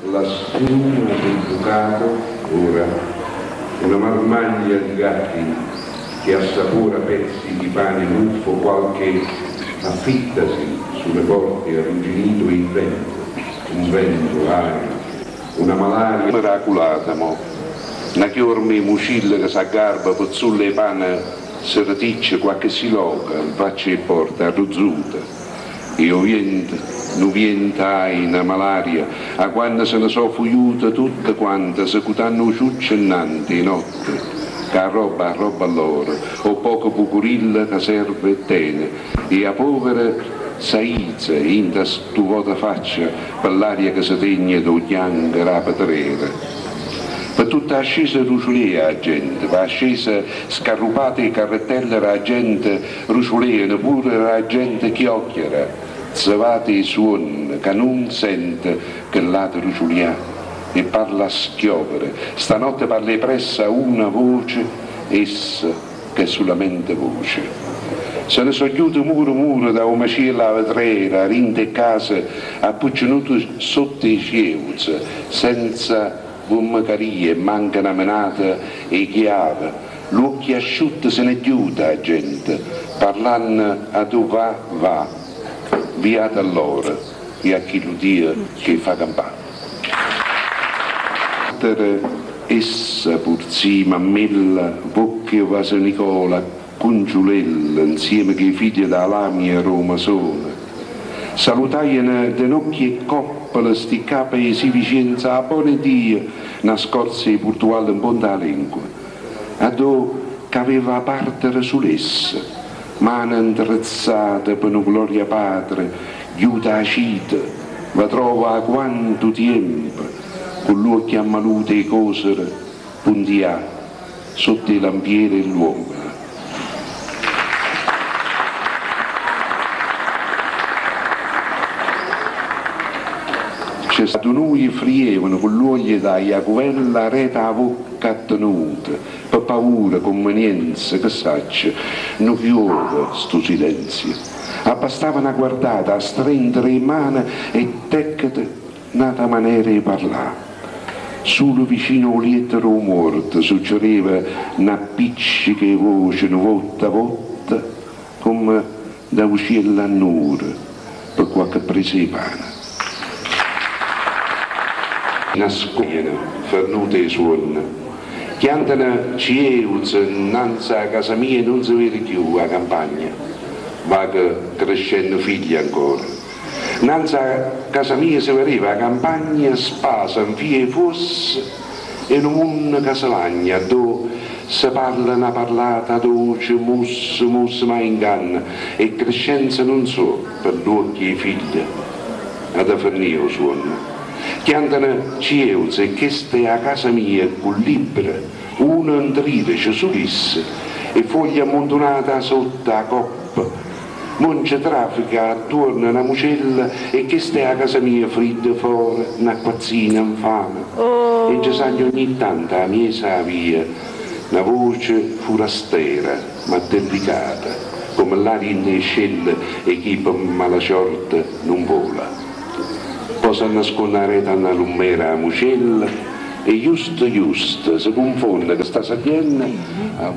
La schiuma del bucato, ora, una marmaglia di gatti che assapora pezzi di pane muffo, qualche affittasi sulle porte arrugginito il vento, un vento, aria, una malaria miracolata mo, 'na chiorma 'e mucille ca s'aggarba pezzulle 'e pane seraticce quacche siloca 'nfaccia 'e porte arruzzuta e 'o viento nu viento ahi 'na malaria 'a quanno se ne so' fujute tutte quante secutanno 'o ciuccio 'nnante 'e notte ca arrobba 'a rrobba lloro 'o poco pucurillo ca serve e tene e 'a povere s'aiza 'int' a stu votafaccia pe ll'aria ca se tegne d' 'o ghianco d' 'a petrera. Pe tutt' 'a scesa ruciulea 'a gente, p' 'a scesa scarrupata 'e carrettelle d' 'a gente ruciuleano pure d' 'a gente chiòchiera zevata 'e suonno ca nun sente chell'ata ruciulià e parla a schiovere. Stanotte parla 'e pressa una voce, essa ch'è sulamente voce. Se ne so' ghiute muro muro da 'o maciello 'a vetrera, 'a dint' 'e case appuccenuto sott' 'e cieuze, senza vummecarie e manco na menata 'e chiave, ll'uocchie asciutte se n'è ghiuta 'a gente, parlanno addò va va, viate a lloro e a chillu Dio ch' 'e fa campà. Essa purzì, mammella, vocca 'e vasenicola, Cungiulella, 'nzieme cu 'e figlie d' 'a lamia d' 'o masone, salutaieno denocchie e coppole sti cape 'e si' Vicienzo 'a bona 'e Dio na scorza 'e purtuallo 'mponta 'a lengua, addò c'aveva 'a partere sul'essa, mane 'ntrezzate pe nu gloria patre ghiuta 'acito, ve trovo 'a quantu tiempo, cu ll'uocchie ammalute 'e cosere, puntià sott' 'e lampiere 'e ll'uommene. Ce sta du nuje frievano cu ll'uoglio d' 'a jacuvella aret' 'a vocca attenuta pe paura, cummenienza, che saccio, nu chiuovo stu silenzio. Abbastava na guardata, 'a strenta d' 'e mane e tecchete n'ata manera 'e parlà. Sulo vicino 'o lietto d' 'o muorto succedeva n'appiccico 'e voce, nu votta votta comme d'aucielle annure pe quacche presa 'e pane. Nascoglieno, fernute 'e suonne. Chiantano cieuze 'nnanze 'a casa mia e nun se vede cchiù 'a campagna. Vaco crescenno figlie ancora. Nnanze 'a casa mia se vedeva 'a campagna spasa 'nfì 'e fuosse e nu munno ca se lagna addò se parla na parlata doce musso musso ma inganno e crescenza nun so' pe ll'uocchie 'e figlie ha da fernì 'o suonno. Chiantano cieuze e chesta è 'a casa mia cu libbre uno 'ntridece sul'isso e foglie ammuntunate 'a sotto 'a coppa Mo nce trafica attuorno na mucella e chesta è 'a casa mia friddo fore n'acquazzina 'nfame e nce saglie ogni tanto 'a miezo 'a via na voce furastera ma dellicata comme ll'aria 'int' 'e scelle 'e chi pe mala ciorta nun vola. Po' s'annasconne areto a na lummera 'a mucella e justo justo se cunfonne ca sta saglienno 'a.